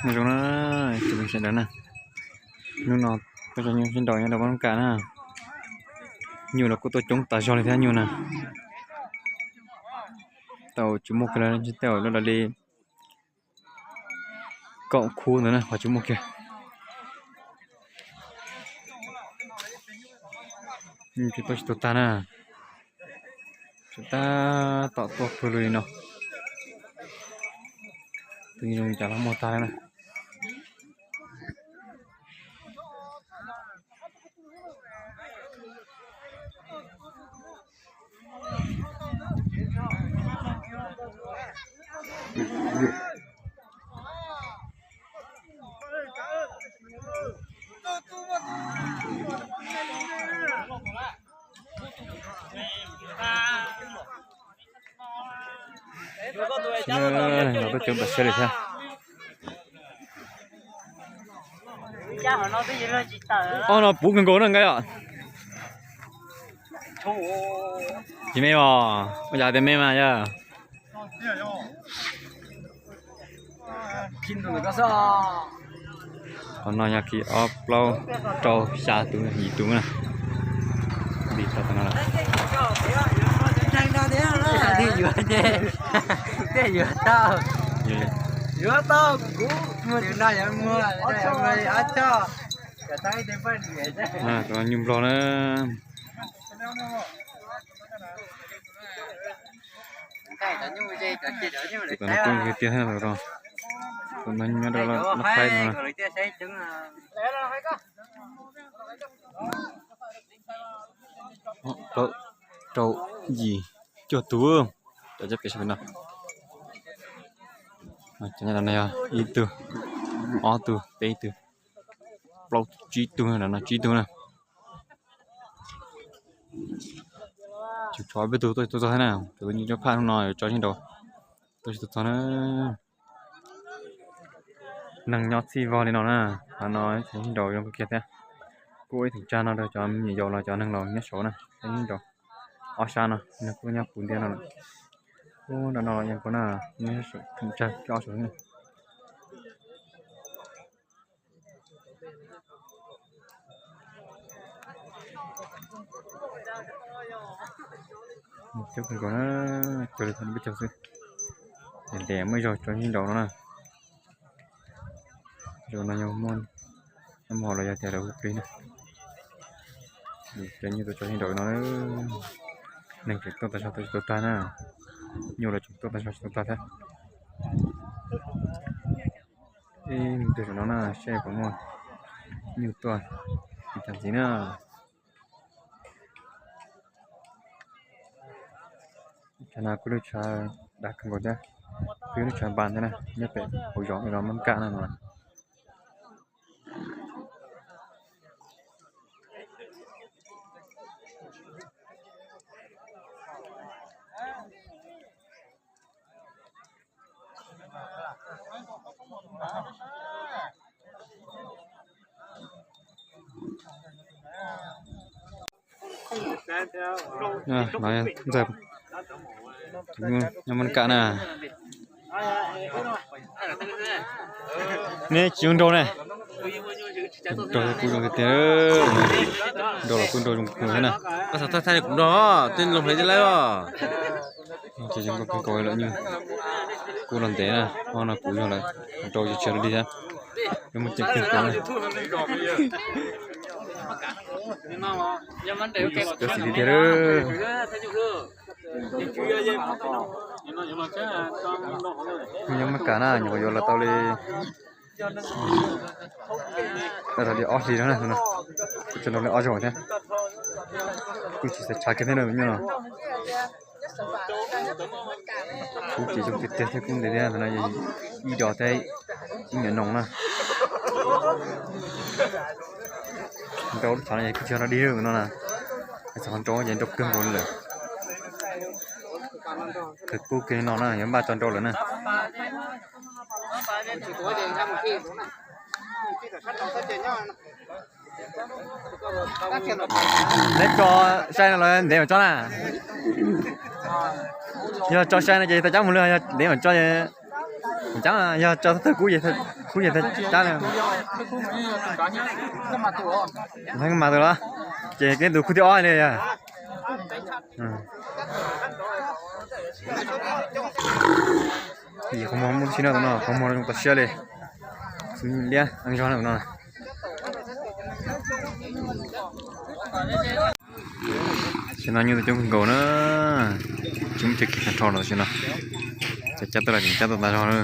Nyob zoo na, ib tsoom phooj ywg sawv daws na, hnub no tuaj tso nyuj sib nraus nyob rau Mab Kam na. Nyuj los kuj tuaj coob tas zog li thiab nyuj na. Tau tsis muaj kiag li, tej zaum lawv li kaum khub ntawd na, qhov tsis muaj kiag. Nyuj tsis tuaj tsis tuag tag na. Tseem tab tom tuaj pw li no. Twb zoo li cas los muaj tag li na. Los tuaj coob tas siab li thiab. Ob no puv kawg nkaus na nqaij os. Tsis me os, ua cas tias me mas yog. Qhov no yog khi ob plaub rau xya tus yim tus na. Ntim tau no lawm. Tej yuav, tej yuav tau, yuav tau kuv muag tus no yuav muag ob choj. Nyuj nplog na. Tus no kuj tiag thiab, tus no nyob rau lub phaib no. Plaub rau yim cuaj tus, cov cov pem sab pem no. Cov nyob rau no yog ib tug, ob tug, peb tug, plaub tsib tug, no tsib tug na. Tseem tshuav peb tug tuaj tsis tuaj txog thiab na, tseem tus nyuj cov phaj hnub no yuav tso sib nraus tuaj tsis tuaj txog na. Neeg nyob txhij vog li no na, qhov no tso sib nraus zoo kawg kiag thiab. Kuj ib thim tsag no rau cov me nyuam yaus los cov neeg laus nyob saud na, tso sib nraus ob sab no, neeg kuj nyob puv ntiaj no lawm. Ub, nram no los yeej puv na, nyob saum thim tsag kiag ob saum na. Coob kawg nkaus na, cuag li thaj peb caug xwb. Ntev ntev muaj ib zaug tso sib nraus no na. Zaum no yog muaj, muaj hauj lwm los yog tias lawv hu plig na. Cov nyuj tuaj tso sib nraus no, neeg tseem tuaj tag zog tuaj tsis tau tag na. Nyuj los tseem tuaj tag zog tsis tau tag thiab. Ib mus twg saum no na, seb puas muaj nyuj tuaj ib tag ntxiv na. Tshav no kuj lub tshav dav kawg nkaus thiab, kuj yog lub tshav npas thiab na, nyob pem hauv zos no Mab Kam na no. Ntxawm, nyob Mab Kam na. Neb tsis zoo nraug ne. Nraug kuj zoo tiag tiag, nraug los kuj nraug zoo kawg thiab na. Koj xav thaj thaj kuv nraug, tej loo hlais tej laib os. Ces zoo nkauj kawg nkaus lawm nyuj, kuj los ntev na, ho no kuv yog lawm, nraug tsis tshiav rau dig thiab. Zoo muaj ceem kawg nkaus na. Kuj cov xis tiag tiag. Nyob Mab Kam na, nyuam qhuav yuav los tau li, tau li ob hlis no na, kuj tso nrau li ob zaug thiab. Kuj tsis xav tshav kiag thiab na nyuj no. Kuj ces zoo tiag tiag thiab kuj ntev thiab, ntawm no yog ib dos thiab ib nyuam noog na. Nrau lub tshav no yog kuj tsis yog no dig no na. Txog nrau ces nrau kawg nkaus li lawm. Kawg kuj kiag no na, yuav npaj tso nrau lawm na. Neb tso sai no los ntev mam tso na. Yog tso sai no ces tau cab mus li, yog ntev mam tso. Cab, yog tso thaum kub ces Khub yog tab li. Mas tus los ces keb tus khub thib ob li yog. Qhov muag muaj tib si no, tus no qhov muag zoo tau siab li. Liab zog no. Tam sim no nyob tus coob kawg nkaus na, tsis muaj chaw kiag tag nrho los tam sim no. Cov cab tuaj los tseem cab tuaj tas zog na.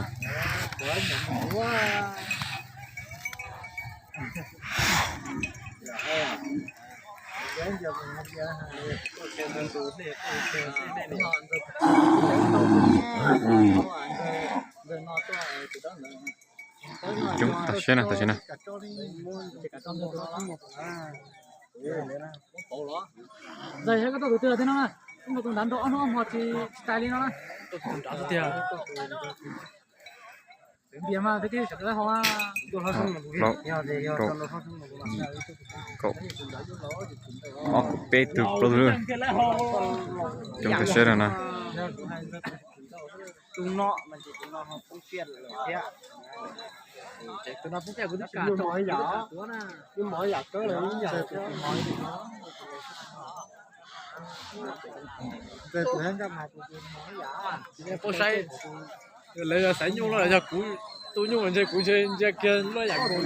Coob tag siab na tam sim no. Ntxawg, koj tuaj tus twg thiab no? Koj mus tus nrad nrau ob hnub ob hmo tsis tsis txais li no na. Tiag mas peb twb sawv daws ho. Kaum, ob kaum peb tug plaub tug. Coob tag siab na. Tus no mas tus no poob tiaj lawm thiab. Tus no poob tiaj kuv twb kam, tus no poob tiaj kuv twb kam tuav na. Ib mov ib yam kawg lawm, ib yam tus no. Tus no mas tus no ib yam. Puab saib, lawv yog xaiv nyuj los yog kuv tu nyuj ntshe kuv ntshe ntsia kiag luaj yam nkaus.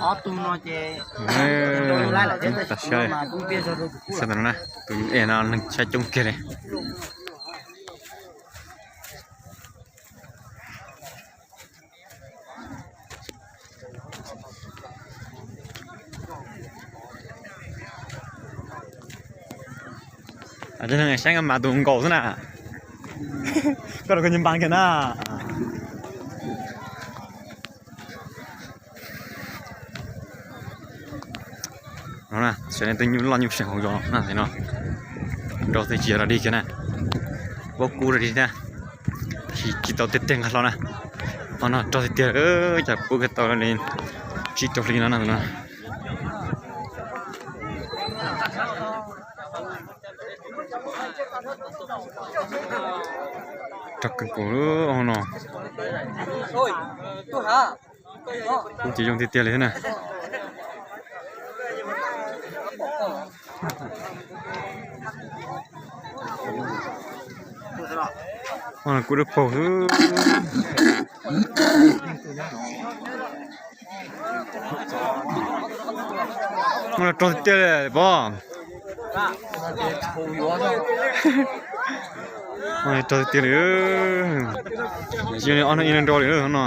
Ob tug no ces coob tag siab li. Saib tus no na, tus es no neeg saib coob kiag li. Cov neeg saib mas tus nkaus xwb na. Koj rau koj nyias npas kiag na. No na, sawv daws tej nyuj loj nyuj seem hauv zos na, no nrau tej tsis yog rau dig kiag na, vaub kub rau dig thiab, tsis tau tiag tiag nqa hlo na. Ho no rog tiag tiag, cas pub kiag tau li tsib rau hli no na no. Rog kawg nkaus no. Kuv ces zoo tiag tiag li thiab na. Kuv dab paug xwb. Rog tiag tiag li pog. Rog tiag tiag li. Tsis ob hnub ib hnub nrau li no.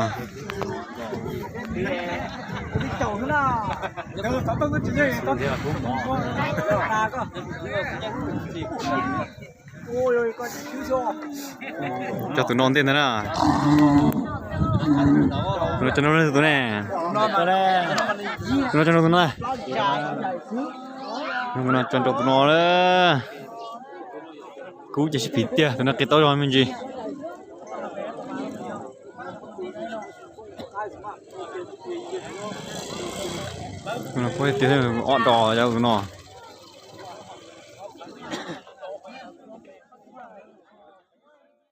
Cog tus no ntej ntag na. Tus no cog nrau tus ne. Tus no cog nrau tus no. Tus no cog nrau tus no. Kub ces sib phim tiag, tus no qis taub zog me ntsis. Ob dos yog tus no.